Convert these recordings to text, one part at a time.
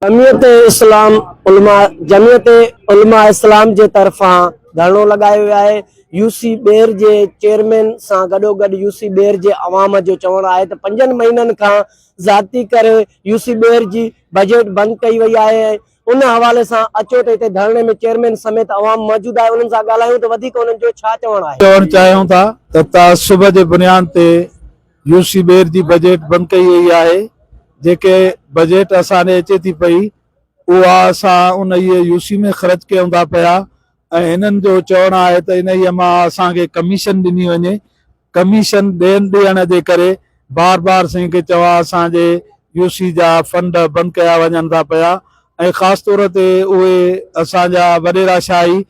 جمعيت اسلام علماء جمعيت علماء اسلام جي طرفان ڌرڻو لڳايو ويو آهي يو سي ٻير جي چيئرمين سان گڏوگڏ يو سي ٻير جي عوام جو چوڻ آهي ته پنجن مهينن کان زيادتي ڪري يو سي ٻير جي بجيٽ بند ڪئي وئي آهي ان حوالي سان اچو ته هتي ڌرڻي ۾ چيئرمين سميت عوام موجود آهي انهن سان ڳالهايون ته وڌيڪ انهن جو ڇا چوڻ آهي. چوڻ چاهيون ٿا ته تعصب جي بنياد تي يو سي ٻير جي بجيٽ بند ڪئي وئي آهي جيڪي بجيٽ اسان ڏي اچي ٿي پئي اها اسان انهيء يو سي ۾ خرچ ڪيون ٿا پيا ۽ هنن جو چوڻ آهي ته انهيء مان اسان کي ڪميشن ڏني وڃي ڪميشن ڏين ڏيڻ جي ڪري بار بار سائين کي چوان اسان جي يو سي جا فنڊ بند ڪيا وڃن ٿا پيا ۽ خاص طور تي اهي اسان جا وڏيرا شاهي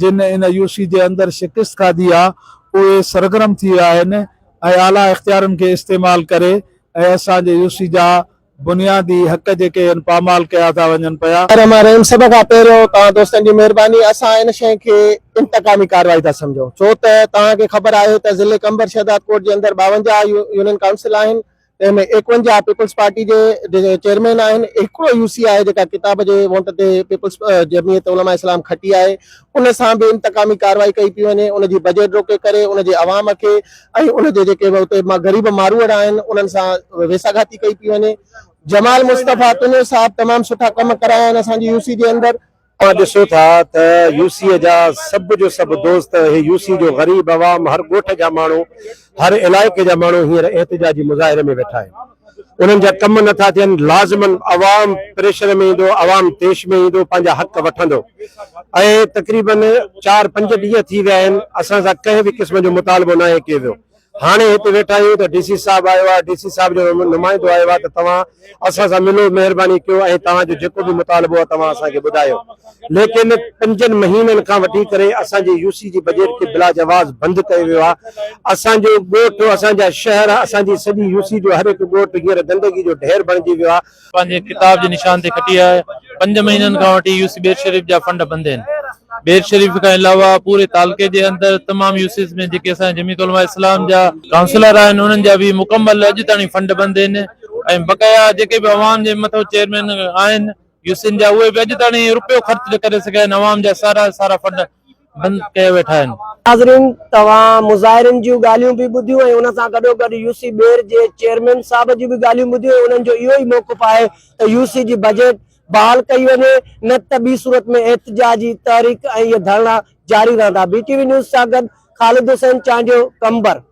جن ان يو سي جي اندر شڪست کاڌي آ اهي سرگرم ٿي ويا آهن ۽ اعليٰ اختيارن کي استعمال ڪري ۽ اسان جي يو سي جا بنيادي حق جيڪي آهن پامال ڪيا ٿا وڃن پيا. الرحمٰن الرحيم سڀ کان پهريون توهان دوستن جي مهرباني اسان ان شيء کي انتقامي ڪارروائي ٿا سمجهون ڇو ته توهان کي خبر آهي ته ضلعي قمبر شهدادڪوٽ جي اندر 52 يونين ڪائونسل آهن تنهن ۾ 51 پيپلز پارٽي جي چيئرمين آهن، هڪڙو يو سي آهي جيڪا ڪتاب جي ووٽ تي پيپلز جمعيت علماء اسلام کٽي آهي، ان سان به انتقامي ڪارروائي ڪئي پئي وڃي، ان جي بجيٽ روڪي ڪري ان جي عوام کي ۽ ان جي جيڪي به اتي غريب ماروئڙا آهن انهن سان ويساگهاتي ڪئي پئي وڃي. جمال مصطفيٰ تنيو صاحب تمام سٺا ڪم ڪرايا آهن اسان جي يو سي جي اندر. اوهان ڏسو ٿا ته يو سي جا سڀ جو سڀ دوست هي يو سي جو غريب عوام هر ڳوٺ جا ماڻهو هر علائقي جا ماڻهو هينئر احتجاجي مظاهري ۾ ويٺا آهن انهن جا ڪم نٿا ٿين لازمن عوام پريشر ۾ ايندو عوام تيش ۾ ايندو پنهنجا حق وٺندو ۽ تقريبن چار پنج ڏينهن ٿي ويا آهن اسان سان ڪنهن به قسم جو مطالبو ناهي ڪيو ويو هاڻي هتي ويٺا آهيون ته ڊي سي صاحب آيو آهي، ڊي سي صاحب جو نمائندو آيو آهي ته توهان اسان سان ملو مهرباني ڪيو ۽ توهان جو جيڪو به مطالبو آهي توهان اسان کي ٻڌايو ليڪن پنجن مهينن کان وٺي ڪري اسان جي يو سي جي بجيٽ کي بلاجواز بند ڪيو ويو آهي اسان جو ڳوٺ اسان جا شهر اسان جي سڄي يو سي جو هر هڪ ڳوٺ هينئر گندگي جو ڍير بڻجي ويو آهي. پنهنجي ڪتاب جي نشان تي کٽي آهي. پنج مهينن کان وٺي يو سي ٻير شريف جا فنڊ بند آهن. ٻير شريف کان علاوه پوري تعلقي جي اندر تمام يو سيز ۾ جيڪي اسان جي جمعيت علماء اسلام جا ڪائونسلر آهن انهن جا به مڪمل اڄ تائين فنڊ بند آهن ۽ بقايا جيڪي به عوام جي مٿو چيئرمين آهن يو سين جا اهي به اڄ تائين روپيو خرچ نه ڪري سگهيا آهن عوام جا سارا سارا فنڊ بند ڪيا ويٺا آهن. ناظرين توهان مظاهرين جون ڳالهيون به ٻڌيون ۽ ان سان گڏوگڏ يو سي ٻير جي چيئرمين صاحب جون به ڳالهيون ٻڌيون ۽ انهن جو اهو ئي موقف آهي ته يو سي جي بجيٽ بحال ڪئي وڃي نه ته ٻي صورت ۾ احتجاجي تحريڪ ۽ اهي ڌرڻا جاري رهندا بي ٽي وي نيوز سان گڏ خالد حسين چانڊيو قمبر.